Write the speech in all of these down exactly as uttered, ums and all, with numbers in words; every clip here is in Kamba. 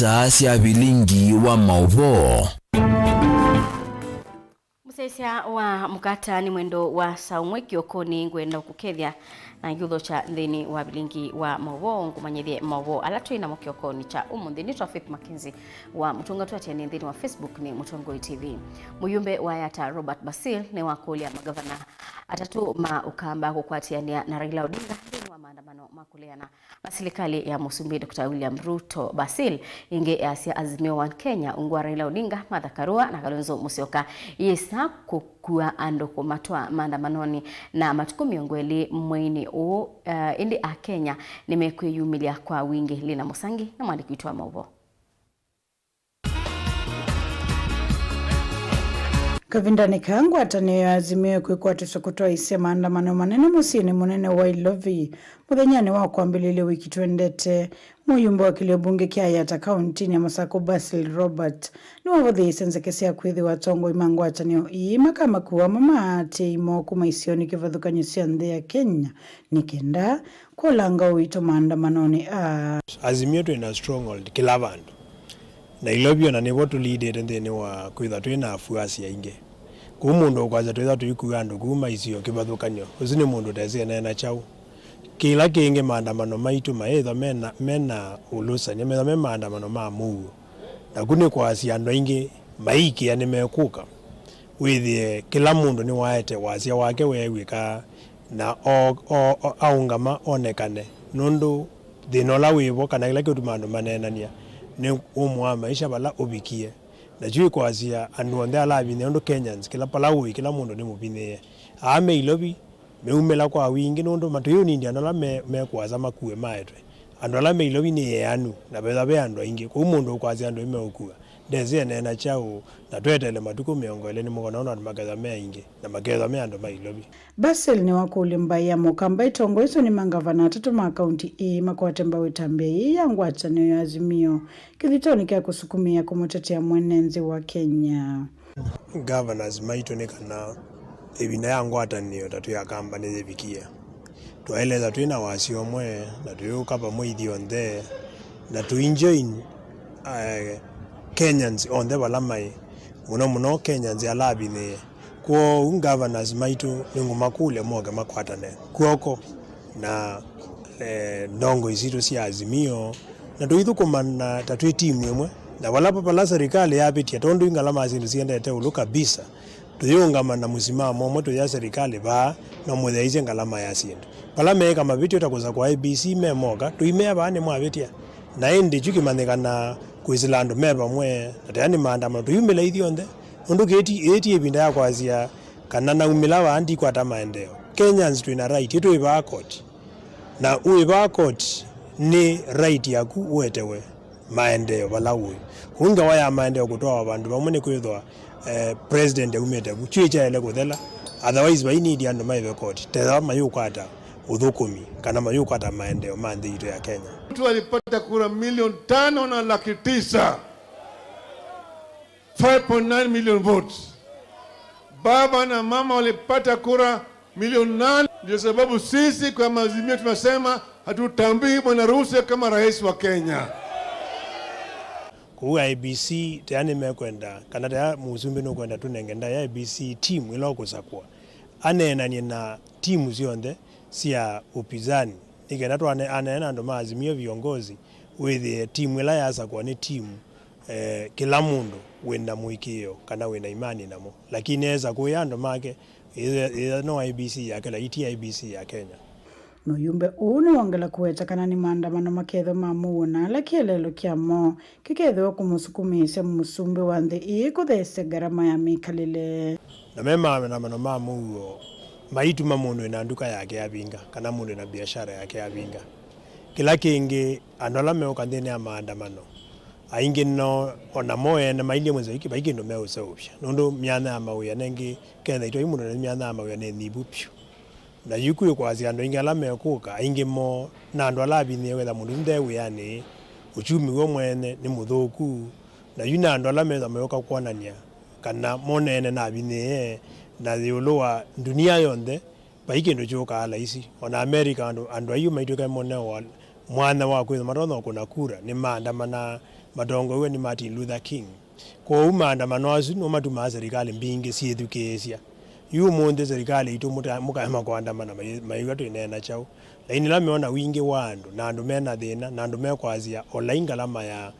Taa sya vilingi wa maũvoo. Mũsyaĩĩsya wa mũkata nĩ Mwendo wa Saũmwe Kĩokonĩ. Ngwenda kũkethya na ngĩũthokya nthĩnĩ wa vilingi wa maũvoo, ngũmanyĩthye maũvoo ala twĩ namo kĩokonĩ kya ũmũnthĩ. Nĩtwa Faith Mackenzie wa Mũtũnga, twatĩanĩe nthĩnĩ wa Facebook nĩ Mũtongoi T V. Mũyumbe wa Yatta Robert Basil nĩwakũlya magavana atatũ ma Ũkamba kũkwatĩanĩa na Raila Odinga nthĩnĩ wa maandamano ma kũleana na silikalĩ ya Mũsumbĩ Doctor William Ruto. Basil ĩngĩ easya Azimio One Kenya, ungu wa Raila Odinga, Martha Karua na Kalonzo Musyoka, yĩsa kũkua andũ kũmatwaa maandamanonĩ na matukũ mĩongo ĩlĩ mweinĩ ũũ, eh, ĩndĩ Akenya nĩmekwĩyumĩlya kwa wingĩ. Lina Mũsangi na mwandĩki witũ wa maũvoo. Kavindanĩ kaa, ngwatanĩo ya Azimio ĩkwĩkwatĩsya kũtwaĩĩsya maandamano manene mũsyĩnĩ mũnene wa Ilovi mũthenyanĩ wa kwambĩlĩlya wiki twendete. Mũyumbe wa kĩlĩo mbunge kya Yatta kauntinĩ ya Masakũ, Basil Robert, nĩwavũthĩĩsye nzeke sya kwĩthĩwa atongoi ma ngwatanĩo ii makamakua amwe ma aatĩĩi moo kuma isionĩ kĩvathũkany'o sya nthĩ ya Kenya nĩ kenda kũlanga ũito maandamanonĩ aa. Azimio twĩ na stronghold kĩla vandũ. Nailovi o na nĩvo tũlidĩte nthĩnĩ wa kwĩthwa twĩ na afuasi aingĩ. Kũu mũndũ ũkwasya twĩthwa tũikua andũ kuma isio kĩvathũkany'o, ũsu nĩ mũndũ ũtesĩ eneena kyaũ. Kĩla kĩngĩ, maandamano maitũ mayĩthwa me na, me na ũlũsany'a, methwa me maandamano ma mũuo. Naku nĩ kwasya andũ aingĩ maikĩa nĩmekũka. Wĩthĩe kĩla mũndũ nĩwaete wasya wake weew'ĩka na o, o, o, aũngama onekane, nũndũ thĩna ũla wĩ vo, kana kĩla kĩũtuma andũ maneenany'a, nĩ ũmũ wa maisha vala ũvikie. Na kyu ĩkwasya andũ onthe ala avinyĩe, ũndũ Kenyans, kĩla vala ũĩ, kĩla mũndũ nĩ mũvinyĩĩe. Aa me Ilovi meumĩla kwa wingĩ, nũndũ matũyĩũnindya andũ ala me, me kũasa makue maetwe. Andũ ala me Ilovi nĩ eanu, na vethwa ve andũ aingĩ, kwoou mũndũ ũkwasya andũ nĩmeũkua, ndesĩ eneena kyaũ, na tweteele matukũ mĩongo ĩlĩ nĩ mũkona ũndũ andũ makethwa me aingĩ, na makethwa me andũ ma Ilovi. Basil nĩwakũlya mbaĩ ya Mũkamba itongoeswe nĩ mangavana atatũ ma kaunti ĩĩ makwate mbau ĩtambya yĩĩ ya ngwatanĩo ya Azimio kĩthitonĩ kya kũsukumĩa kũmũtetea mwene nthĩ wa Kenya. Governors maitũ nĩ kana ĩvinda ya ngwatanĩo ta twĩ Akamba nĩyĩvikie. Twaĩle ethĩwa twĩ na wasya ũmwe, na tũyũka vamwe ithyonthe, na tũinjoin, eh, Kenyans onthe vala maĩ, mũno mũno Kenyans ala avinyĩĩe. Kwoou governors maitũ nĩngũmakũlya moke makwatane kw'oko na, eh, ndongoi sitũ sya Azimio, na tũithũkũmana ta twĩ timu ĩmwe, na vala, vala serikali yavĩtya, tondũ yu ngalama ya syĩndũ siendete ũlũ kabisa, tũyĩũngama na mũsimamo ũmwe tũyĩa serikali vaa, no mũtheeisye ngalama ya syĩndũ. Vala meĩka mavĩtyo ta kũsakũa A B C me moka, tũimea vaa nĩmwavĩtya. Na ĩndĩ kyu kĩmanyĩkanaa kwĩsĩla andũ me vamwe, na taya nĩ maandamano, tũyumĩla ithyonthe. Nũndũ kĩĩ ti, ĩĩ ti ĩvinda ya kwasya kana naumĩla vaa ndikwata maendeeo. Kenyans twĩ na right, ĩtwĩ vaa koti. Na wĩ vaa koti, nĩ right yaku ũetewe maendeeo vala ũĩ. Kũu ngawa ya maendeeo kũtwawa vandũ vamwe nĩkwĩthwa, eh, president aumĩte vu. Kyuĩ kyaĩle kũthela, otherwise vai need andũ maĩve koti. Tethwa mayũkwata ũthũkũmi kana mayũkwata maendeeo ma nthĩ yitũ ya Kenya. Mtu alipata kura milioni tano na laki tisa. Five point nine million votes. Baba na mama walipata kura milioni nane. Ndio sababu sisi kama Azimio tunasema hatutambui Bwana Ruto kama rais wa Kenya. Kũu I E B C taya nĩmekwenda, kana taya mũsumbĩ nũkwenda tũnenge ndaĩa ya I E B C timu ĩla ũkũsakũa. Aneenanie na timu syonthe sya upinzani, nĩ kenda twane-, aneena na andũ ma Azimio viongozi, wĩthĩe timu ĩla yasakũa nĩ timu, eh, kĩla mũndũ wĩ na mũĩkĩĩo kana wĩ na imani namo. Lakini esa kũĩa andũ make, ĩthĩa no I E B C ya kĩla, iti I E B C ya Kenya. Mũyumbe ũũ nĩwongela kũweta kana nĩ maandamano makethwa ma mũuo na ala kĩeleelo kyamo kĩkethĩwa kũmũsukumĩĩsya mũsumbĩ wa nthĩ ĩĩ kũtheesya ngarama ya mĩkalĩle. Na me maandamano ma mũuo maituma mũndũ wĩna nduka yake yavinga, kana mũndũ wĩna biashara yake yavinga. Kĩla kĩngĩ, andũ ala meũka nthĩnĩ ya maandamano, aingĩ no, o namo ene mailyĩ mũsyĩ vai kĩndũ meũseũvya, nũndũ myanya ya mawĩa nengĩ kethaitwa yu mũndũ nĩ myanya ya mawĩa nĩ nyivu vyũ. Na yu kwĩ kwasya andũ aingĩ ala mekũka, aingĩ moo na andũ ala avinyĩĩwe, wetha mũndũ nde wĩanĩ, ũkyumi w'o mwene nĩ mũthũku, na yu na andũ ala methwa mayũka kwonany'a kana mo ene navinyĩĩe, na ĩũlũ wa ndunia yonthe, vai kĩndũ kyũkaa laisi. O na America, andũ, andũ aiũ maitw'ĩka monewa mwanya wa kwĩthwa matonya kũna kura, nĩmaandamanaa Matongoew'e nĩ Martin Luther King. Kwoou maandamano asu nĩmo matumaa serikali mbingĩ syĩthukĩĩsya. Yu ũmũnthĩ serikali itũ mũta-, mũkaema kũandamana mai-, maiw'a twĩneena kyaũ? Lakini ĩla meona wingĩ wa andũ, na andũ mena thĩna, na andũ mekwasya, olai ngalama ya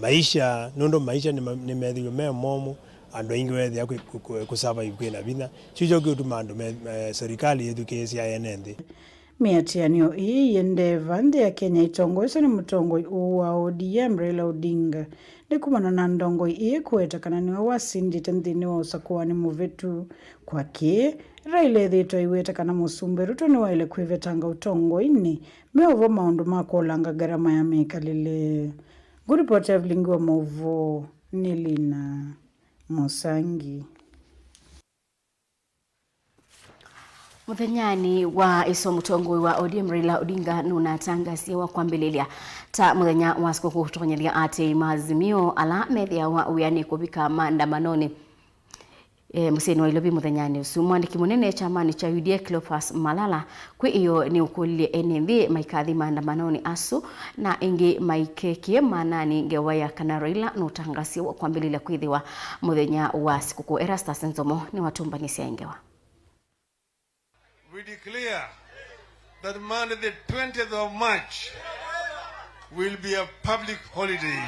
maisha, nũndũ maisha nĩma-, nĩmethĩwe me momũ, andũ aingĩ weethĩa kwĩ-, kũ-, kũ-, kũsurvive kwĩna vinya. Kyu kyo kĩũtuma andũ me-, me-, serikali yĩthukĩĩsya ene nthĩ. Mĩatĩanĩo ĩĩ yĩendee va nthĩ ya Kenya ĩtongoeswe nĩ mũtongoi ũũ wa O D M, Raila Odinga. Nĩ kumana na ndongoi ĩĩ kũweta kana nĩwe wasindĩte nthĩnĩ wa ũsakũani mũvĩtu. Kwa kĩĩ, Raila ethĩĩtwe aiweta kana Mũsumbĩ Ruto nĩwaĩle kwĩvetanga ũtongoinĩ, me o vo maũndũ ma kũolanga ngarama ya mĩkalĩle. Ngũripoti ya vilingi wa maũvoo nĩ Lina Mũsangi. Mũthenyanĩ wa ĩso, mũtongoi wa O D M Raila Odinga nũnatangasie wa kwambĩlĩlya ta mũthenya wa sikũkũ ũtonyelya aatĩĩi ma Azimio ala methĩawa wĩanĩ kũvika maandamanonĩ, e, mũsyĩnĩ wa Ilovi mũthenyanĩ ũsu. Mwandĩki mũnene kyamanĩ kya U D A Cleophas Malala kwĩ ĩyo nĩũkũlilye ene nthĩ maikathi maandamanonĩ asu, na ĩngĩ maikekĩe maananĩ ngewa ya kana Raila nũtangasie wa kwambĩlĩlya kwĩthĩwa mũthenya wa sikũkũ. Erastus Nzomo nĩwatũmbanĩsya ĩ ngewa. We declare that Monday the twentieth of March will be a public holiday.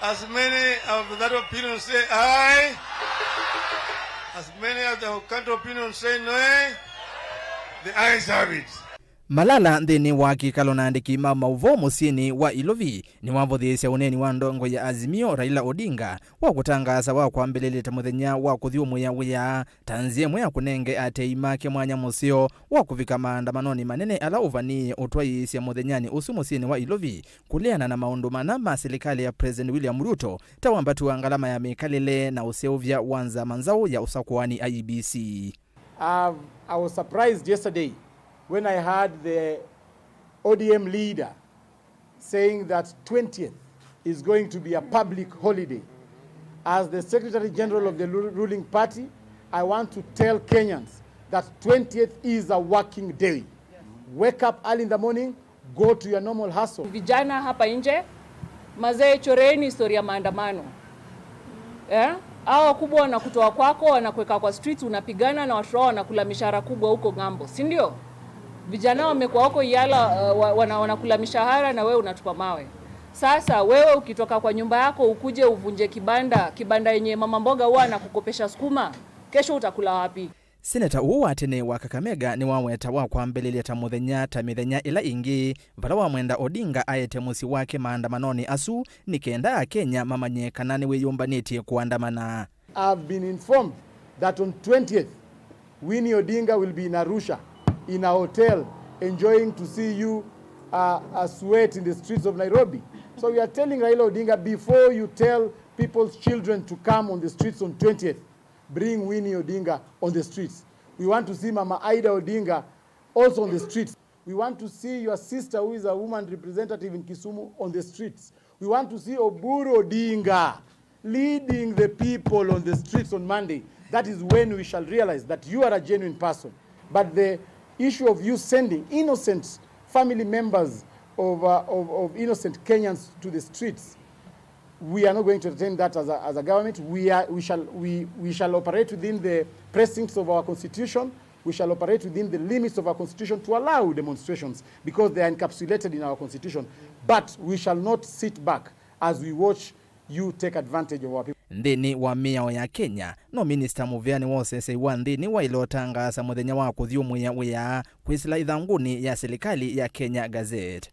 As many of that opinion say aye, as many of the counter opinion say nay, the ayes have it. Malala nthĩnĩ wa kĩkalo na andĩki ma maũvoo mũsyĩnĩ wa Ilovi nĩwavũthĩĩsya ũneeni wa ndongoi ya Azimio Raila Odinga wa kũtangaasa wa kwambĩlĩlya ta mũthenya wa kũthyũmũĩa wĩa, ta nzĩa ĩmwe ya kũnenge aatĩĩi make mwanya mũseo wa kũvika maandamanonĩ manene ala ũvanĩĩe ũtwaĩĩsya mũthenyanĩ ũsu mũsyĩnĩ wa Ilovi, kũleana na maũndũ mana ma silikalĩ ya President William Ruto, ta wambatu wa ngalama ya mĩkalĩle na ũseũvya wa nzama nzaũ ya ũsakũani, I E B C. I've, I was surprised yesterday when I heard the O D M leader saying that twentieth is going to be a public holiday. As the Secretary General of the ru-, ruling party, I want to tell Kenyans that twentieth is a working day. Wake up early in the morning, go to your normal hustle. Vijana hapa nje, mazee, choreeni historia ya maandamano. Eh? Hao wakubwa wanakutoa kwako, wanakuweka kwa streets, unapigana na watoto wao wanakula mishahara kubwa huko ng'ambo, si ndio? Vijana wamekuwa huko Yala, uh, wa-, wana-, wanakula mishahara na wewe unatupa mawe. Sasa wewe ukitoka kwa nyumba yako ukuje uvunje kibanda, kibanda yenye mama mboga huwa anakukopesha sukuma, kesho utakula wapi? Seneta ũũ wa tene wa Kakamega nĩwaweta wa kwambĩlĩlya ta mũthenya ta mĩthenya ĩla ĩngĩ, vala wamwenda Odinga aete mũsyĩ wake maandamanonĩ asu, nĩ kenda Akenya mamanye kana nĩwĩyũmbanĩtye kũandamana. I've been informed that on twentieth, Winnie Odinga will be in Arusha in a hotel enjoying to see you, uh, uh, sweat in the streets of Nairobi. So we are telling Raila Odinga, before you tell people's children to come on the streets on twentieth, bring Winnie Odinga on the streets. We want to see Mama Ida Odinga also on the streets. We want to see your sister, who is a woman representative in Kisumu, on the streets. We want to see Oburu Odinga leading the people on the streets on Monday. That is when we shall realize that you are a genuine person. But the issue of you sending innocent family members of, uh, of, of innocent Kenyans to the streets, we are not going to entertain that as a, as a government. We are, we shall, we, we shall operate within the precincts of our constitution. We shall operate within the limits of our constitution to allow demonstrations because they are encapsulated in our constitution. But we shall not sit back as we watch you take advantage of our people. Nthĩnĩ wa mĩao ya Kenya, no Minista mũvea nĩwoseseiwa nthĩnĩ wa ĩla ũtangaasa mũthenya wa kũthyũmũĩa wĩa kwĩsĩla ĩthangũnĩ ya silikalĩ ya Kenya Gazette.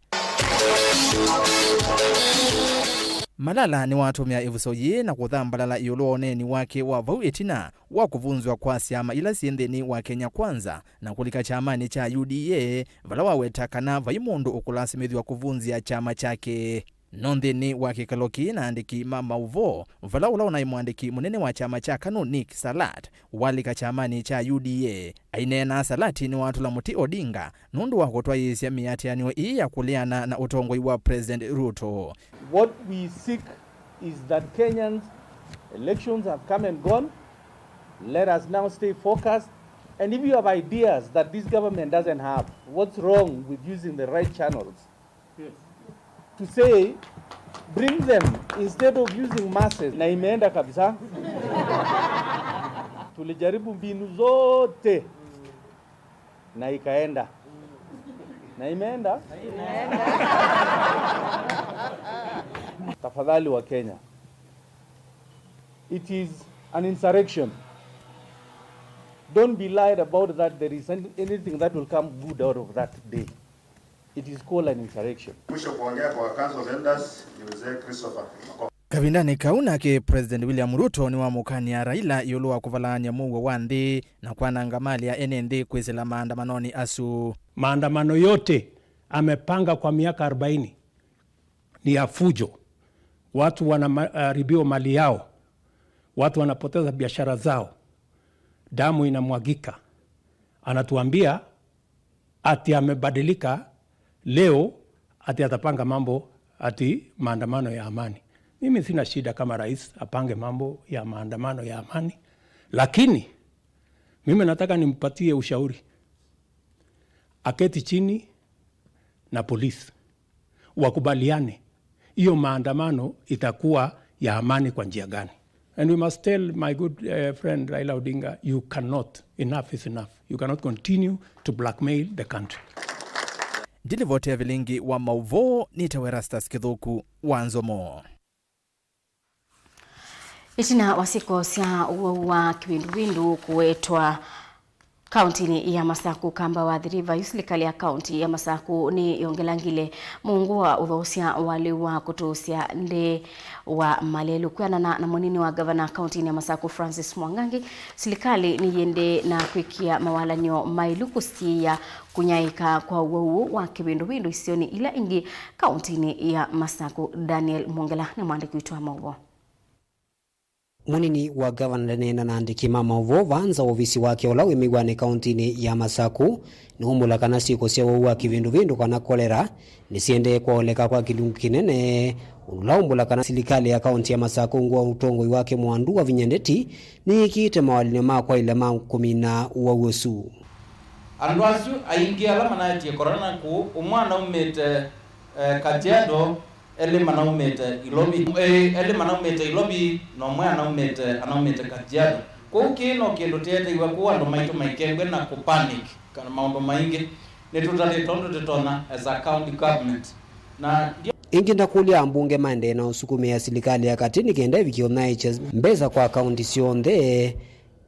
Malala nĩwatũmĩa ĩvuso yĩĩ na kũthambalala ĩũlũ wa ũneeni wake wa vau ĩtina wa kũvunzwa kwa syama ila syĩ nthĩnĩ wa Kenya Kwanza na kũlika kyamanĩ kya U D A, vala waweta kana vai mũndũ ũkũlasimĩthw'a kũvunzĩa kyama kyake. No nthĩnĩ wa kĩkalo kĩĩ na andĩki ma maũvoo, vala ũla ũnaĩ mwandĩki mũnene wa kyama kya KANU Nick Salat walika kyamanĩ kya U D A. Aineena, Salat nĩwatũla mũtĩ Odinga nũndũ wa kũtwaĩĩsya mĩatĩanĩo ĩĩ ya kũleana na ũtongoi wa President Ruto. What we seek is that Kenyans, elections have come and gone. Let us now stay focused. And if you have ideas that this government doesn't have, what's wrong with using the right channels? Yes. To say, bring them instead of using masses. Na imeenda kabisa. Tulijaribu mbinu zote na ikaenda. Na imeenda? Tafadhali wa Kenya. It is an insurrection. Don't be lied about that there is any- anything that will come good out of that day. It is called an insurrection. Mwisho kuongea kwa Council of Elders ni Mzee Christopher Makoko. Kavindanĩ kau nake President William Ruto nĩwamũkany'a Raila ĩũlũ wa kũvalany'a mũuo wa nthĩ na kwananga mali ya ene nthĩ kwĩsĩla maandamanonĩ asu. Maandamano yote amepanga kwa miaka arobaini ni ya fujo. Watu wanaharibiwa mali yao, watu wanapoteza biashara zao, damu inamwagika. Anatuambia ati amebadilika leo, ati atapanga mambo ati maandamano ya amani. Mimi sina shida kama rais apange mambo ya maandamano ya amani, lakini mimi nataka nimpatie ushauri, aketi chini na polisi, wakubaliane hiyo maandamano itakuwa ya amani kwa njia gani. And we must tell my good, eh, friend Raila Odinga, you cannot, enough is enough. You cannot continue to blackmail the country. Ndilivoti ya vilingi wa mauvoo nĩtawa Erastus Kĩthũku wa Nzomo. Ĩtina wa syĩko sya ũwau wa kĩvinduvindu kũwetwa kauntinĩ ya Masaku, kamba wa Athi River, yu silikalĩ ya kaunti ya Masaku nĩyongelangile mũungu wa ũthoosya wa lĩu wa kũtũũsya ndee wa malelũ. Kwĩanana na mũnini wa ngavana kauntinĩ ya Masaku, Francis Mwangangi, silikalĩ nĩyĩendee na kwĩkĩa mawalany'o maĩlu kũsiĩĩa kũnyaĩĩka kwa ũwau ũũ wa kĩvinduvindu isionĩ ila ingĩ kauntinĩ ya Masaku. Daniel Mwongela nĩ mwandĩki witũ wa maũvoo. Mũnini wa ngavana ndaneena na andĩki ma maũvoo vaa nza wa ovisi wake ũla wĩ mĩw'anĩ kauntinĩ ya Masaku nĩwaumbũla kana syĩko sya ũwau wa kĩvinduvindu kana kolera nĩsiendee kwaoleka kwa kĩlungu kĩnene, ũndũ ũla waumbũla kana silikalĩ ya kaunti ya Masaku ungu wa ũtongoi wake mwandu wavinya ndeti nĩyĩkĩĩte mawalany'o ma kwaĩle ma kũmina ũwau ũsu. Andũ asu aingĩ ala manaetie korona kũu, ũmwe anaumĩte, eh, Kajiado, elĩ manaumĩte Ilovi, eh, elĩ manaumĩte Ilovi, na ũmwe anaumĩte, anaumĩte Kajiado. Kwoou kĩĩ no kĩndũ tĩeteiwe kũu andũ maitũ maikengwe na kũ panic kana maũndũ maingĩ. Nĩtũtatĩte ũndũ tũtonya as a county government. Na ndio Ĩngĩ ndakũlya ambunge maendee na ũsukumĩa silikalĩ ya katĩ nĩ kenda ĩvikĩe ũnyaĩĩkya mbesa kwa kaunti syonthe,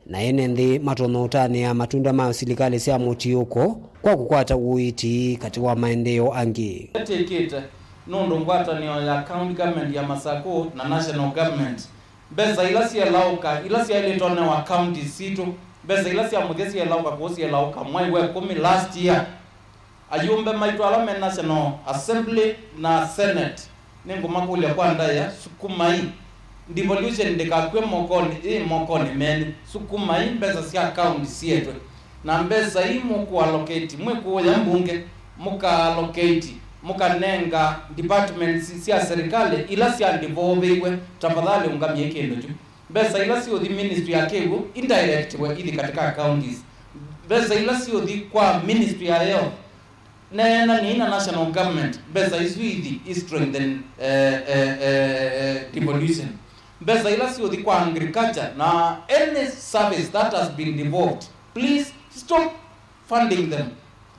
na ene nthĩ matonya ũtanĩa matunda ma silikalĩ sya mũtiũko kwa kũkwata ũiiti katĩ wa maendeeo angĩ. Ĩtĩkĩte nũndũ ngwatanĩo ya county government ya Masaku na national government, mbesa ila syelaũka, ila syaĩlĩte ũnewa counties sitũ, mbesa ila sya mũthya syelaũka kũu syelaũka mwai wa ĩkũmi last year. Ayumbe maitũ ala me National Assembly na Senate, nĩngũmakũlya kwa ndaĩa, sukumai. Devolution ndĩkakw'e mokonĩ, ĩ mokonĩ menyu. Sukumai mbesa sya county syetwe. Na mbesa ii mũkũallocate, mwĩkũya mbunge, mũkaallocate, mũkanenga departments sya serikali ila sya devolvĩiwe, tafadhali ũngamie kĩndũ kyu. Mbesa ila siũthi ministry ya kĩw'ũ, indirectwe ithi katika counties. Mbesa ila siũthi kwa ministry ya health, neenaniai na national government, mbesa isu ithi i strengthen, eh, eh, eh, eh, devolution. Mbesa ila siũthi kwa agriculture na any service that has been devolved, please stop funding them.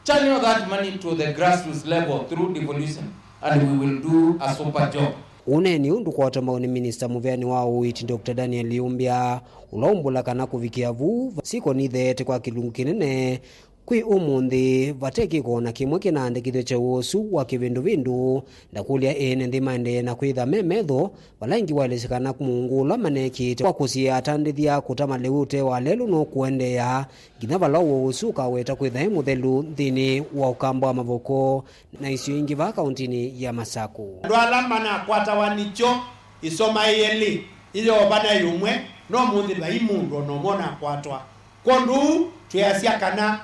Channel that money to the grassroots level through devolution and we will do a super job. Ũneeni ũũ ndũkwatwa mbau nĩ minista mũveani wa ũiiti Doctor Daniel Yumbya, ũla ũmbũla kana kũvikĩa vu, syĩko nitheete kwa kĩlungu kĩnene kwĩ ũmũnthĩ vate kĩko o na kĩmwe kĩnaandĩkĩthw'e kya ũsu wa kĩvĩndũvĩndũ. Ndakũlya ene nthĩ maendee na kwĩtha me metho, vala ĩngĩ waelesya kana mũungu ũla manekĩte wa kũsiĩĩa atandĩthya kũtama lĩu ũtee wa lelũ no kũendeea, nginya vala ũwau ũsu ũkaweta kwĩtha e mũthelu nthĩnĩ wa ũkamba wa Mavoko na isio ingĩ vaa kauntinĩ ya Masaku. Andũ ala manakwatawa nĩkyo ĩsoma ĩelĩ ĩyovana ĩũmwe, no mũnthĩ vai mũndũ o na ũmwe ũnakwatwa. Kwondũ ũu, twĩasya kana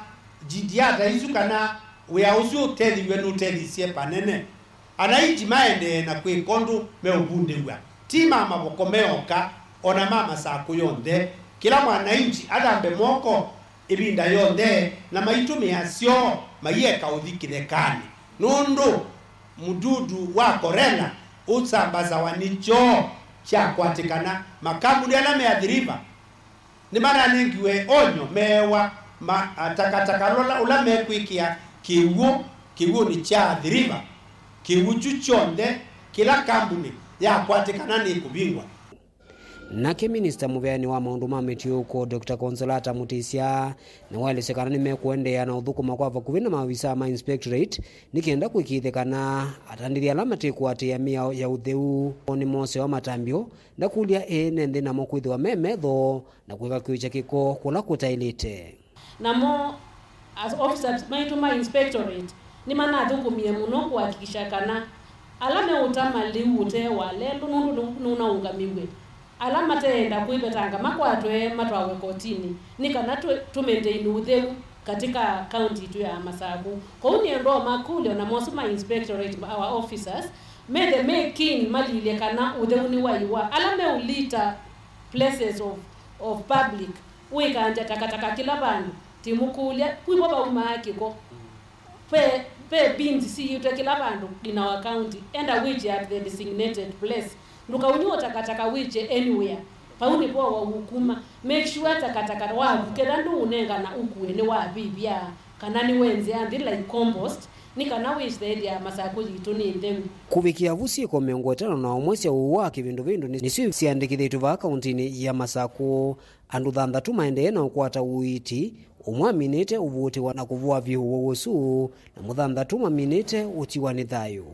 jitihada isu kana wĩa ũsu ũtethĩw'e nũtethisye panene. Ananchi maendee na kwĩka ũndũ meũvundĩw'a, ti ma Mavoko me oka, o na ma Masaku yonthe. Kĩla mwananchi athambe moko ĩvinda yonthe na maitũmĩa syoo maieka ũthi kĩthekanĩ, nũndũ Mũdudu wa korela ũsambasawa nĩ kyoo kyakwatĩkana. Makambuni ala me Athi River nĩmananengiwe onyo meewa ma, a, takataka ũla, ũla mekwĩkĩa kĩw'ũ, kĩw'ũnĩ kya Athi River. Kĩw'ũ kyu kyonthe, kĩla kambuni yakwatĩkana nĩkũvingwa. Nake minista mũveani wa maũndũ ma mĩtiũko, Doctor Consolata Mutisya, nĩwaelesya kana nĩmekũendeea na ũthũkũma kwa vakuvĩ na maovisaa ma inspectorate nĩ kenda kũĩkĩĩthya kana atandĩthya ala matĩkũatĩĩa mĩao ya ũtheu nĩmosewa matambyo, ndakũlya ene nthĩ namo kwĩthĩwa me metho na kwĩvakuĩkya kĩko kũla kũtaĩlĩte. Namo as officers maitũ ma inspectorate nĩmanathũkũmie mũno kũhakikisha kana ala meũtama lĩu ũtee wa lelũ nũndũ nũ-, nũnaũngamiw'e, ala mateenda kwĩvetanga makwatwe matwawe kotinĩ nĩ kana tũ-, tũmaintain ũtheu katika kaunti itũ ya Masakũ. Kwoou nĩendwa makũlyo na mosu ma inspectorate, our officers, methe me keen malilye kana ũtheu nĩwaiwa. Ala meũlita places of, of public, ũikangya takataka kĩla vandũ, tĩmũkũlya, kwĩvo vaumaa kĩko. Ve, ve bins siĩtwe kĩla vandũ in our county. Enda wĩkye at the designated place. Ndũkaunyũe takataka wĩkye anywhere. Vau nĩvo waũkuma. Make sure takataka waku kethwa ndũũnengana ũkue nĩwavĩvya kana nĩwenzea nthĩ like compost, nĩ kana wĩsethya Masakũ yitũ nĩ ntheu. Kũvikĩa vu syĩko mĩongo ĩtano na ũmwe sya ũu wa kĩvindũvindũ nĩ, nĩsyo syĩandĩkĩthĩtw'e vaa kauntinĩ ya Masakũ. Andũ thanthatũ maendee na ũkwata ũiiti, ũmwe aminĩte ũvuũtĩwa na kũvũa vyũ ũwau ũsu, na mũthanthatũ maminĩte ũtiwa nĩ thayũ.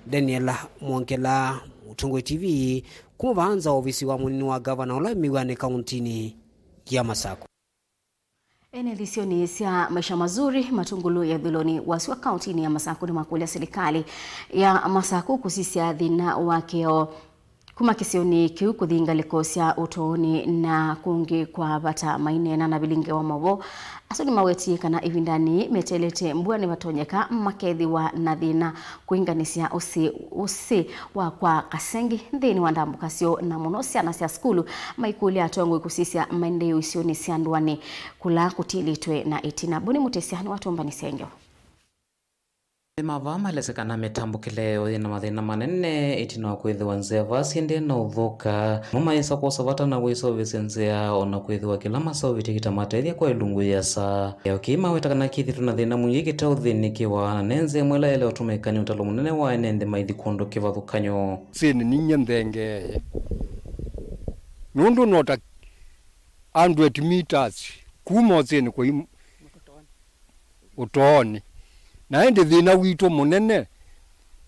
Daniel Mwongela, Mũtongoi T V, kuma vaa nza wa ovisi wa mũnini wa ngavana ũla wĩ mĩw'anĩ kauntinĩ ya Masakũ. Ene nthĩ isionĩ sya Maisha Mazuri, Matungulu ya Ithũĩlonĩ wa sua kauntinĩ ya Masakũ nĩmakũlya silikalĩ ya Masakũ kũsisya thĩna wa kĩao kuma kĩsionĩ kĩu kũthi ngalĩko sya ũtoonĩ na kũngĩ kwa vata. Maineena na vilinge wa maũvoo, asu nĩmawetie kana ĩvindanĩ meteelete mbua nĩvatonyeka makethĩwa na thĩna kũinganĩsya ũsĩ, ũsĩ wa kwa kasengi nthĩnĩ wa ndambũka syoo, na mũno syana sya sukulu, maikũlya atongoi kũsisya maendeeo isionĩ sya ndũanĩ kũla kũtilĩtwe na ĩtina. Boni Mũtĩsya nĩwatũmbanĩsya ĩngeo. Nĩ mavaa malesya kana mĩtambũkĩle yoo yĩ na mathĩna manene ĩtina wa kwĩthĩwa nzĩa vaa syendee na ũthũka. Mo mayĩsa kwosa vata na wĩseũvĩsya nzĩa, o na kwĩthĩwa kĩla maseũvĩtye kĩtamatethya kwa ĩlungu yĩasa. Kĩao kĩĩ maweta kana kĩthĩtwe na thĩna mwingĩ kĩteũthĩnĩkĩwa, na ne nzĩa ĩmwe ĩla yaĩle ũtũmĩka nĩ ũtalo mũnene wa ene nthĩ maithi kũndũ kĩvathũkany'o. Ũsĩnĩ ninyie nthengeeye nũndũ no ta hundred meters kuma ũsĩnĩ kũi ũtoonĩ. Na ĩndĩ thĩna witũ mũnene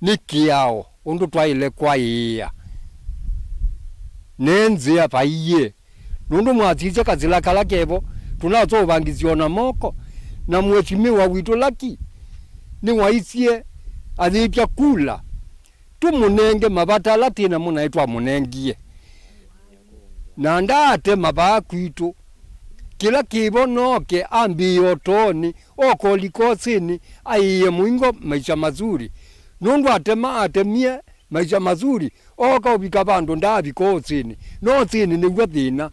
nĩ kĩao, ũndũ twaĩle kwaĩĩa ne nzĩa vaiĩ, nũndũ mwasisya kasila kala kevo, tũnasũvangĩsya o na moko, na mheshimiwa witũ Lucky nĩwaisye ayĩtya kula tũmũnenge mavata ala twĩ namo naĩ twamũnengie. Na ndaate mavaa kwitũ. Kĩla kĩvo nooke ambĩĩe ũtoonĩ, okolika ũsĩnĩ, aiĩe mũingo Maisha Mazuri. Nũndũ atema atemie Maisha Mazuri, ooka ũvika vandũ ndaavika ũsĩnĩ. No ũsĩnĩ nĩw'o thĩna.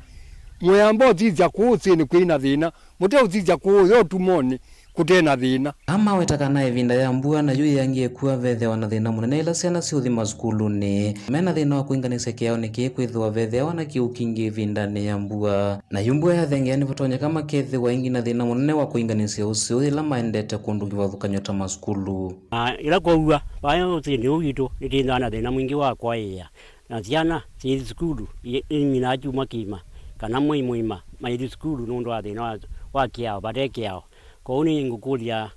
Mwĩamba ũsisya kũũ ũsĩnĩ kwĩ na thĩna, mũteũsisya kũũya ũtumonĩ kũte na thĩna. Aa maweta kana ĩvinda ya mbua na yu yĩangie kua vethĩawa na thĩna mũnene ĩla syana siũthi masukulunĩ. Me na thĩna wa kũinganĩsya kĩaonĩ kĩĩ kwĩthĩwa vethĩawa na kĩw'ũ kingĩ ĩvindanĩ ya mbua. Na yu mbua yathengea nĩvatonyeka makethĩwa ĩngĩ na thĩna mũnene wa kũinganĩsya ũsĩ ũyũ yĩla maendete kũndũ kĩvathũkany'o ta masukulu. Na ĩla kwaua, vaa ũsĩnĩ ũũ witũ nĩtwĩthĩawa na thĩna mwingĩ wa kwaĩĩa. Na syana syĩthi sukulu, i-, iminaa kyumwa kĩima, kana mwei mũima, maithi sukulu nũndũ wa thĩna wa, wa kĩao, vate kĩao. Kwoou nĩngũkũlya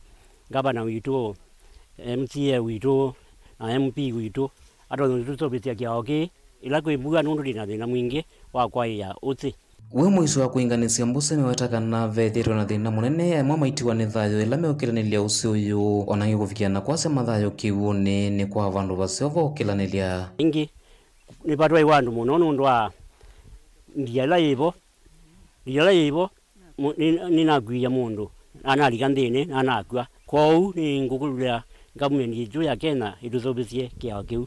ngavana witũ, M C A witũ, na M P witũ, atonye tũseũvĩsya kĩao kĩĩ, ĩla kwĩ mbua nũndũ twĩ na thĩna mwingĩ wa kwaĩĩa ũsĩ. Wĩ mũisyo wa kũinganĩsya mbũsĩ meweta kana vethĩĩtwe na thĩna mũnene aemwa maitiwa nĩ thayũ ĩla meũkĩlanĩlya ũsĩ ũyũ, o na angĩ kũvikĩa na kwasya mathayũ kĩw'ũnĩ nĩ kwa vandũ vaseo va ũkĩlanĩlya. Ĩngĩ, nĩvatwaiwe andũ mũno nũndũ wa ndia ĩla yĩ vo. Ndia ĩla yĩ vo, mũ-, nĩ-, nĩnakuie mũndũ, na nalika nthĩnĩ, na nakw'a. Kwoou nĩngũkũlya ngavumenti yitũ ya Kenya ĩtũseũvĩsye kĩao kĩu.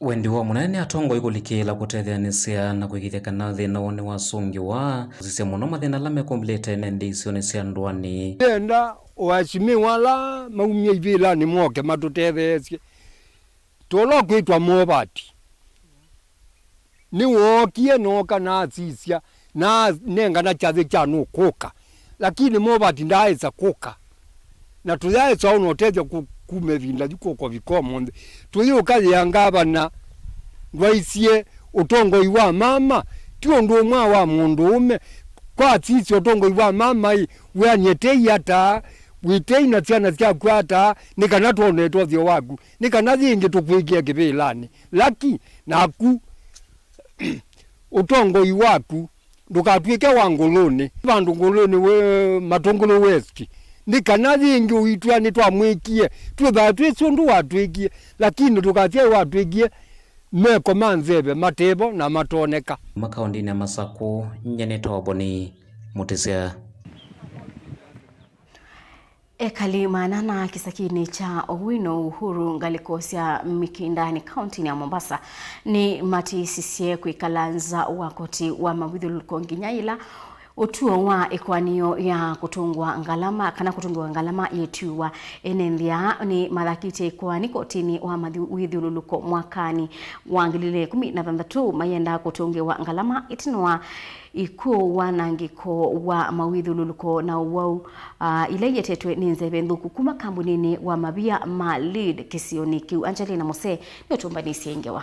Wendi woo mũnene nĩ atongoi kũlikĩĩla kũtetheanĩsya na kũĩkĩĩthya kana thĩna woo nĩwasũngĩwa, kũsisya mũno mathĩna ala mekũmbĩlĩte ene nthĩ isionĩ sya ndũanĩ. Ndenda o aheshimiwa ala maumie ivĩlanĩ moke matũtetheesye. Tũla ũkwĩtwa Movati nĩwookie, nooka na asisya, na anengana kyathĩ kya nũkũka, lakini Movati ndaaĩsa kũka. Na tũyaĩsa ona ũtethya ku-, kuma ĩvinda yu kũka ũvika ũmũnthĩ. Tũyĩũka yĩa ngavana ndwaisye ũtongoi wa mama, ti ũndũ ũmwe wa mũndũũme. Kwa asisya ũtongoi wa mama-ĩ, wĩanie tei ata, wĩ tei na syana syaku ata, nĩ kana twone ũtethyo waku, nĩ kana yĩngĩ tũkwĩkĩe kĩvĩlanĩ. Laki, naku, ũtongoi waku ndũkatw'ĩke wa Ngũlũnĩ. Vandũ Ngũlũnĩ wĩ Matũngũlũ West, nĩ kana yĩngĩ ũitw'a nĩtwamwĩkie, twĩthaa twĩsĩ ũndũ watwĩkie, lakini ndũkasyae watwĩkie meko ma nzeve matevo na matooneka. Kuma kaũntĩnĩ ya Masakũ, nyie nĩtawa Boni Mũtĩsya. Ekali maana na kĩsakinĩ kya Owino Uhuru ngalĩko sya Mikindani kaũntĩnĩ ya Mombasa nĩmatĩsisye kwĩkala nza wa koti wa mawĩthyũlũlũko nginya yĩla ũtuo wa ĩkoani yoo ya kũtũngwa ngalama kana kũtũngĩwa ngalama yĩtiwa. Ene nthĩ aa nĩmathakĩtye ĩkoani kotinĩ wa mawĩthyũlũlũko mwakanĩ wa ngili ilĩ na ĩkũmi na thanthatũ mayenda kũtũngĩwa ngalama ĩtina wa ĩkw'ũ, wanangĩko wa mawĩthyũlũlũko na ũwau, ah, ila iyetetwe nĩ nzeve nthũku kuma kambuninĩ wa mavia ma Lead kĩsionĩ kĩu. Angelina Mose nĩũtũmbanĩsye ngewa.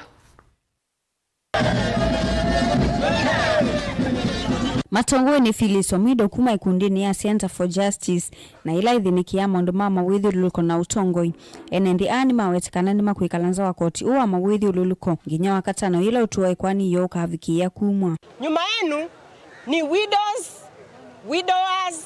Matongoew'e nĩ Phyllis Omido kuma ĩkundinĩ ya Center for Justice, na ĩla ĩthĩnĩkĩaa maũndũ ma mawĩthyũlũlũko na ũtongoi. Ene nthĩ aa nĩmawete kana nĩmakwĩkala nza wa koti ũũ wa mawĩthyũlũlũko nginya Wakatano yĩla ũtuo wa ĩkoani yoo ũkavikĩĩa kumw'a. Nyuma yenu ni widows, widowers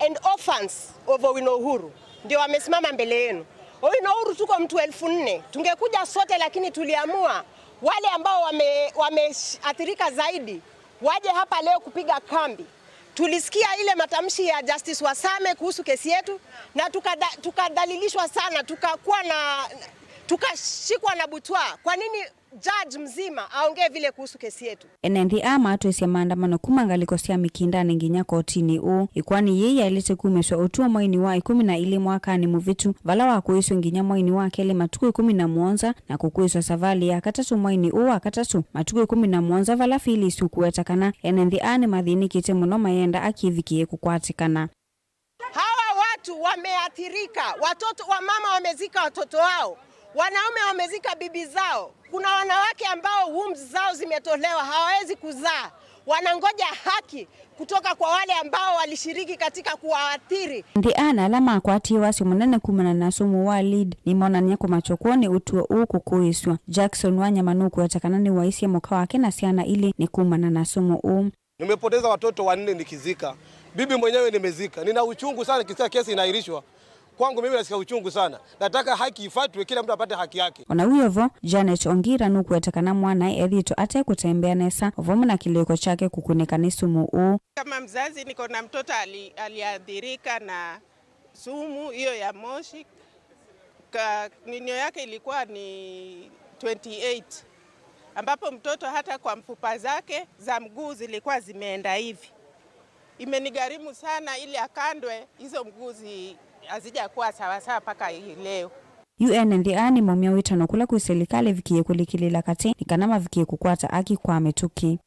and orphans of Owino Uhuru ndio wamesimama mbele yenu. Owino Uhuru tuko mtu elfu nne. Tungekuja sote, lakini tuliamua wale ambao wame-, wameathirika zaidi waje hapa leo kupiga kambi. Tulisikia ile matamshi ya Justice Wasame kuhusu kesi yetu na tukada-, tukadhalilishwa sana, tukakuwa na, tukashikwa na butwaa. Kwa nini judge mzima aongee vile kuhusu kesi yetu? Ene nthĩ aa matwĩsye maandamano kuma ngalĩko sya Mikindani nginya kotinĩ ũũ. Ĩkoani yĩĩ yaĩlĩte kumĩsw'a ũtuo mweinĩ wa ĩkũmi na ilĩ mwakanĩ mũvĩtu, vala wakũĩswe nginya mweinĩ wa kelĩ matukũ ĩkũmi na mũonza, na kũkũĩswa savalĩ ya katatũ mweinĩ ũũ wa katatũ matukũ ĩkũmi na mũonza, vala Phyllis ũkũweta kana ene nthĩ aa nĩmathĩnĩkĩte mũno mayenda haki ĩvikĩe kũkwatĩkana. Hawa watu wameathirika, watoto wa mama wamezika watoto wao, wanaume wamezika bibi zao. Kuna wanawake ambao wombs zao zimetolewa, hawawezi kuzaa. Wanangoja haki kutoka kwa wale ambao walishiriki katika kuwaathiri. Nthĩ aa na ala makwatie wasyo mũnene kumana na sumu wa Lead nĩmonany'a kũmakywa kwoo nĩ ũtuo ũũ kũkũĩsw'a. Jackson Wanyama nũkũweta kana nĩwaisye mũka wake na syana ilĩ nĩ kumana na sumu ũũ. Nimepoteza watoto wanne nikizika. Bibi mwenyewe nimezika. Nina uchungu sana nikisikia kesi inaahirishwa. Kwangu mimi nasikia uchungu sana. Nataka haki ifuatwe, kila mtu apate haki yake. O na wĩ o vo, Janet Ongira nũkũweta kana mwanae ethĩĩtwe ate kũtembea nesa, o vamwe na kĩlĩko kyake kũkunĩka nĩ sumu ũũ. Kama mzazi, niko na mtoto ali-, aliathirika na sumu hiyo ya moshi. Ka-, ninio yake ilikuwa ni twenty eight, ambapo mtoto hata kwa mfupa zake za mguu zilikuwa zimeenda hivi. Imenigharimu sana ili akandwe, hizo mguu zi-, hazijakuwa sawasawa mpaka hii leo. Yu ene nthĩ aa nĩmaumya wĩtano kũla kwĩ silikalĩ ĩvikĩe kũlikĩlĩĩla katĩ nĩ kana mavikĩe kũkwata aki kwa mĩtũkĩ.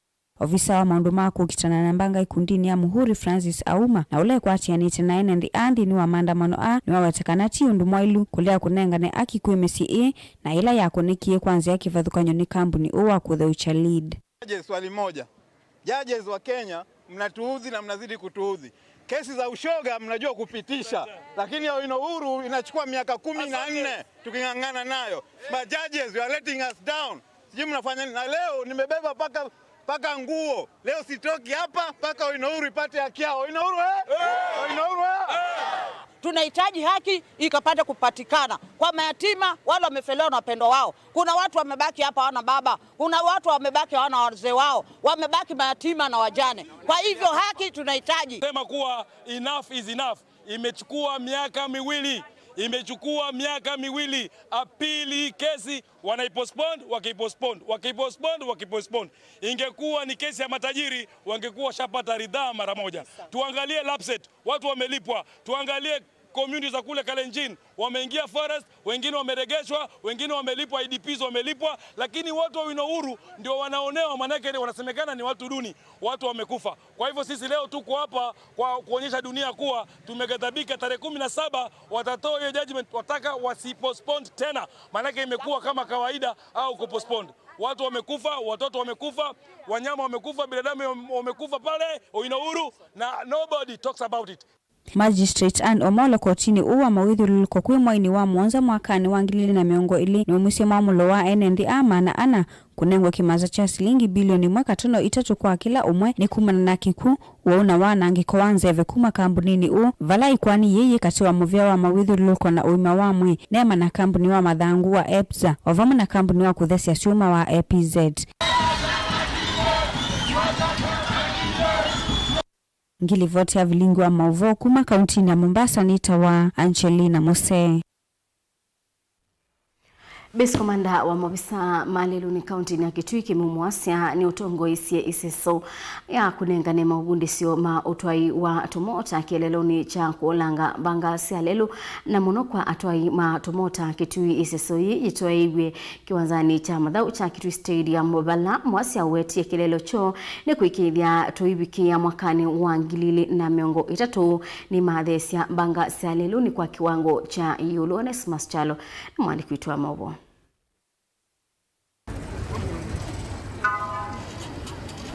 Ovisa wa maũndũ ma kũkitana na mbanga ĩkundinĩ ya Muhuri, Francis Auma, na ũla ĩkwatĩanĩte na ene nthĩ aa nthĩnĩ wa maandamano aa, nĩwaweta kana ti ũndũ mwaĩlu kũlea kũnengane aki kwĩ mĩsyĩ ĩĩ na ĩla yakũnĩkie kwa nzĩa kĩvathũkany'o nĩ kambuni ũũ wa kũtheũkya Lead. Judges, swali moja. Judges wa Kenya, mnatuudhi na mnazidi kutuudhi. Kesi za ushoga mnajua kupitisha, lakini ya Owino Uhuru inachukua miaka kumi na nne tuking'ang'ana nayo. Ma judges, you are letting us down. Sijui mnafanya nini. Na leo nimebeba paka, paka nguo. Leo sitoki hapa mpaka Owino Uhuru ipate haki yao. Owino Uhuru, eh! Owino Uhuru, eh! Tunahitaji haki ikapate kupatikana kwa mayatima, wale wamefelewa na wapendwa wao. Kuna watu wamebaki hapa hawana baba, kuna watu wamebaki hawana wazee wao, wamebaki mayatima na wajane. Kwa hivyo haki tunahitaji. Sema kuwa enough is enough. Imechukua miaka miwili, imechukua miaka miwili, appeal hii kesi wanaipostpone, wakiipostpone, wakiipostpone, wakiipostpone. Ingekuwa ni kesi ya matajiri, wangekuwa washapata ridhaa mara moja. Tuangalie Lapset, watu wamelipwa. Tuangalie communities za kule Kalenjin, wameingia forest, wengine wameregeshwa, wengine wamelipwa, I D Ps wamelipwa, lakini watu wa Owino Uhuru ndio wanaonewa, manake wanasemekana ni watu duni, watu wamekufa. Kwa hivyo sisi leo tuko hapa kwa kuonyesha dunia kuwa tumeghadhabika. Tarehe kumi na saba watatoa hiyo judgment, wataka wasipostpone tena, manake imekuwa kama kawaida au kupostpone. Watu wamekufa, watoto wamekufa, wanyama wamekufa, binadamu wamekufa pale Owino Uhuru, na nobody talks about it. Magistrate Anne Omolo kotinĩ ũũ wa mawĩthyũlũlũko kwĩ mwainĩ wa mũonza mwakanĩ wa ngili ilĩ na mĩongo ĩlĩ nĩwaumisye mwamũlo wa ene nthĩ aa maana ana kũnengwa kĩmanza kya silingi bilioni ĩmwe katono itatũ kwa kĩla ũmwe nĩ kumana na kĩkw'ũ, wau na wanangĩko wa nzeve kuma kambuninĩ ũũ, vala ĩkoani yĩĩ yĩ katĩ wa mũvĩa wa mawĩthyũlũlũko na ũima wa mwĩĩ, NEMA na kambuni wa mathangũ wa EPZA, o vamwe na kambuni wa kũthesya syũma wa A P Z. Ngilivoti ya vilingi wa maũvoo kuma kauntinĩ ya Mombasa nĩtawa Angelina Musee. Base commander wa maovisa ma lelũnĩ kauntinĩ ya Kitui Kimeu Mwasya nĩ ũtongoeisye ĩseso ya kũnengane maũvundĩsyo ma ũtwai wa tũmota kĩeleelonĩ kya kũolanga mbanga sya lelũ, na mũno kwa atwai ma tũmota. Kitui, ĩseso yĩĩ yĩtwaĩiw'e kĩwanzanĩ kya mathaũ kya Kitui Stadium, vala Mwasya ũwetie kĩeleelo kyoo nĩ kũĩkĩĩthya tũivikĩĩa mwakanĩ wa ngili ilĩ na mĩongo ĩtatũ nĩmatheesya mbanga sya lelũnĩ kwa kĩwango kya ĩũlũ. Onesmus Kyalo nĩ mwandĩki witũ wa maũvoo.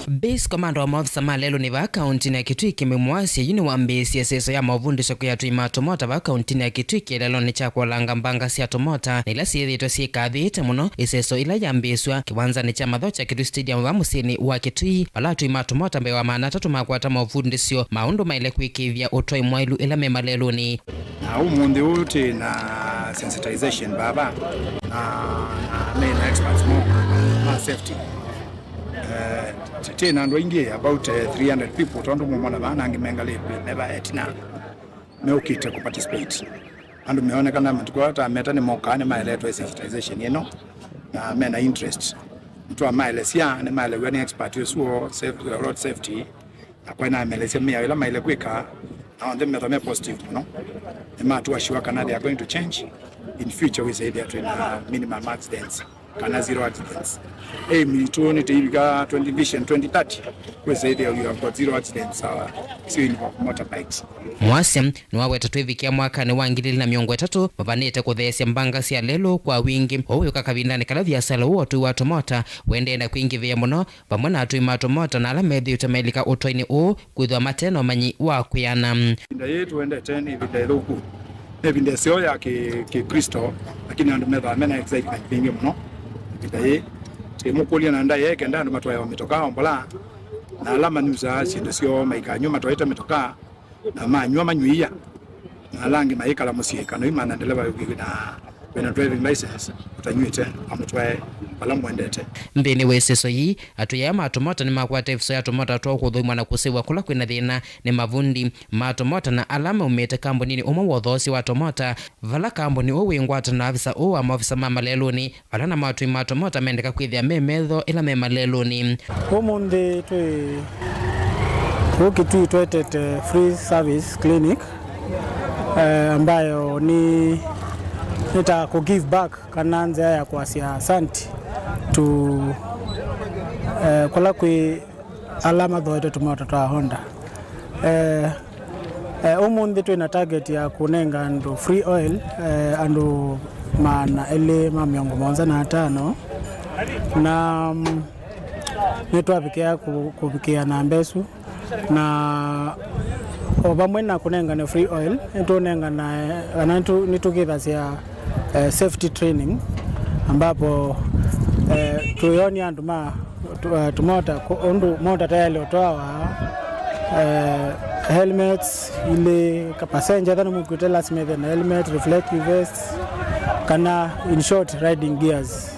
Base commander wa maovisa ma lelũnĩ vaa kauntinĩ ya Kitui Kimeu Mwasya yu nĩwambĩĩsye ĩseso ya maũvundĩsyo kwĩ atwai ma tũmota vaa kauntinĩ ya Kitui kĩeleelonĩ kya kũolanga mbanga sya tũmota, na ila syĩthĩĩtwe syĩkathĩĩte mũno. Ĩseso ĩla yambĩĩsw'a kĩwanzanĩ kya mathaũ kya Kitui Stadium vaa mũsyĩnĩ wa Kitui, vala atwai ma tũmota mbee wa maana atatũ makwata maũvundĩsyo ma ũndũ maĩle kwĩkĩĩthya ũtwai mwaĩlu ĩla me malelũnĩ. Na ũmũnthĩ ũũ twĩ na sensitization vava, na, na me na experts mo ma safety. Eh, twĩ na andũ aingĩ, about, eh, three hundred people, tondũ mũmona vaa na angĩ mengalĩtwe neva etina meũkĩte kũ participate. Andũ meonekana matukũ aa ta meta nĩmokaa nĩmaeletwe sensitization ĩno, na mena interest. Nĩtwamaelesya, nĩmaelew'a nĩ expert ũsu wa safe-, road safety, na kwa nĩmaelesya mĩao ĩla maĩle kwĩka, na onthe methwa me positive mũno. Nĩmatu assure kana they are going to change in future, wĩsĩthĩa twĩ na minimum accidents kana zero accidents. Aim itũ nĩ tũivika twenty, Vision twenty thirty, wĩsĩthĩa we have got zero accidents, uh, still involve motorbikes. Mwasya nĩwaweta twĩvikĩa mwakanĩ wa ngili ilĩ na mĩongo ĩtatũ, mavanĩte kũtheesya mbanga sya lelũ kwa wingĩ, ũu wĩũka kavindanĩ kala viasala ũũ wa ũtwai wa tũmota ũendee na kwingĩvĩa mũno, vamwe na atwai ma tũmota na ala methĩĩtwe mailika ũtwainĩ ũũ kwĩthwa mate na ũmanyi wa kwĩana. Ĩvinda yĩĩ tũendete nĩ ĩvinda ĩthũku, nĩ ĩvinda ĩseo ya kĩ-, Kĩklĩsto, lakini andũ methĩawa mena excitement mbingĩ mũno ĩvinda yĩĩ. Tũimũkũlya na ndaĩa ĩ kenda andũ matwaĩawa mĩtokaa o mbola, na ala manyusaa syĩndũ syoo maikanywa matwaĩte mĩtokaa, na manywa manyuia, na ala angĩ mayĩkala mũsyĩ, kana imanya ndeleva wĩna, wĩna driving license ũtanyw'ĩte, amũtwae vala mũendete. Nthĩnĩ wa ĩseso yĩĩ, atwai aya ma tũmota nĩmakwata ĩvuso ya tũmota twoo kũthũimwa na kũsĩvwa kũla kwĩna thĩna nĩ mavundi ma tũmota na ala maumĩte kambuninĩ ũmwe wa ũthoosya wa tũmota, vala kambuni ũũ wĩ ngwatanĩo na avisa ũũ wa maovisa ma malelũnĩ, vala namo atwai ma tũmota mendeka kwĩthĩa me metho ĩla me malelũnĩ. Ũmũnthĩ twĩ gũkũ Kitui twetete free service clinic, eh, ambayo ni, ni ta ku give back kana nzĩa ya kwasya asante to, eh, kũla kwĩ ala mathoete tũmota twa Honda. Eh, eh, ũmũnthĩ twĩ na target ya kũnenga andũ free oil, eh, andũ maana elĩ ma mĩongo mũonza na atano, na, mm, nĩtwavikĩa kũ-, kũvikĩa namba ĩsu, na o vamwe na kũnengane free oil, nĩtũnengana, kana nĩtũ-, nĩtũkĩthasya eh, safety training, ambapo, eh, tũyonia andũ ma tũ-, eh, tũmota kũ-, ũndũ mota tayarĩ ũtwawa, eh, helmets ilĩ, ka passenger ethwa nĩmũkuĩte lazima ethĩwe na helmet, reflective vests, kana in short, riding gears.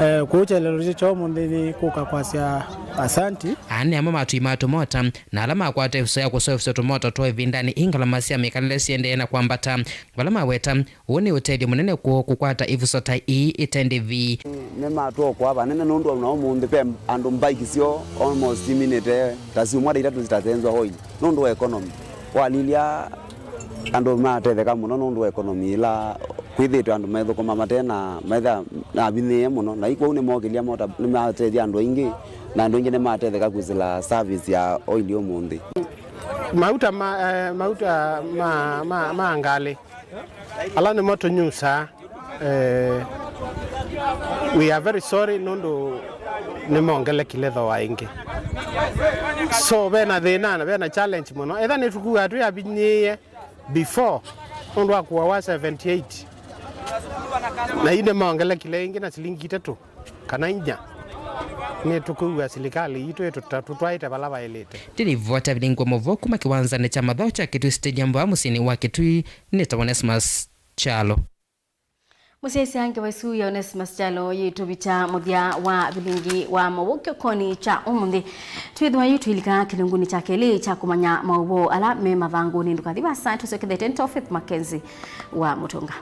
Eh, kwoou kyelelo kya ũmũnthĩ nĩ kũka kwasya asanti. Aa nĩ amwe ma atwai ma tũmota na ala makwata ĩvuso ya kũseũvĩsya tũmota twoo ĩvindanĩ ĩĩ ngalama sya mĩkalĩle siendee na kwambata, vala maweta ũũ nĩ ũtethyo mũnene kwoo kũkwata ĩvuso ta ii ĩte ndĩvi. Nĩmatwokwa vanene nũndũ ona ũmũnthĩ ve andũ mbike syoo almost iminĩte ta syumwa ta itatũ sitasenzwa oil nũndũ wa economy. Walilya Andũ matetheka mũno nũndũ wa economy ĩla kwĩthĩĩtwe andũ methũkũma mate na metha na avinyĩĩe mũno, na ikwou nĩmokĩlya mota nĩmatethya andũ aingĩ, na andũ aingĩ nĩmatetheka kwĩsĩla service ya oil ũmũnthĩ. Mauta ma, eh, mauta ma, ma, ma ngalĩ ala nĩmo tũnyusaa, eh, we are very sorry nũndũ nĩmongelekile thooa ĩngĩ. So vena thĩna na vena challenge mũno. Etha nĩtũkuaa twĩ avinyĩĩe before nũndũ wa kũawa seventy eight, na yu nĩmongelekile ĩngĩ na silingi itatũ kana inya. Nĩtũkwĩw'a silikalĩ yitũ ĩtũta-, tũtwaĩte vala vaĩlĩte. Ndĩrĩvota vilingwa mũvo kuma kĩwanzanĩ kya mathaũ kya Kitui Stadium vaa mũsyĩnĩ wa Kitui, nĩtawa Onesmus Kyalo. Mũsyaĩĩsya ngewa ĩsu ya Onesmus Kyalo yĩtũvikya mũthya wa vilingi wa maũvoo kĩokonĩ kya ũmũnthĩ. Twĩthĩwa yu tũilika kĩlungunĩ kya kelĩ kya kũmanya maũvoo ala me mathangũnĩ. Ndũkathi vasa, tũsyokethete nĩ Tofith Mackenzie wa Mũtũnga.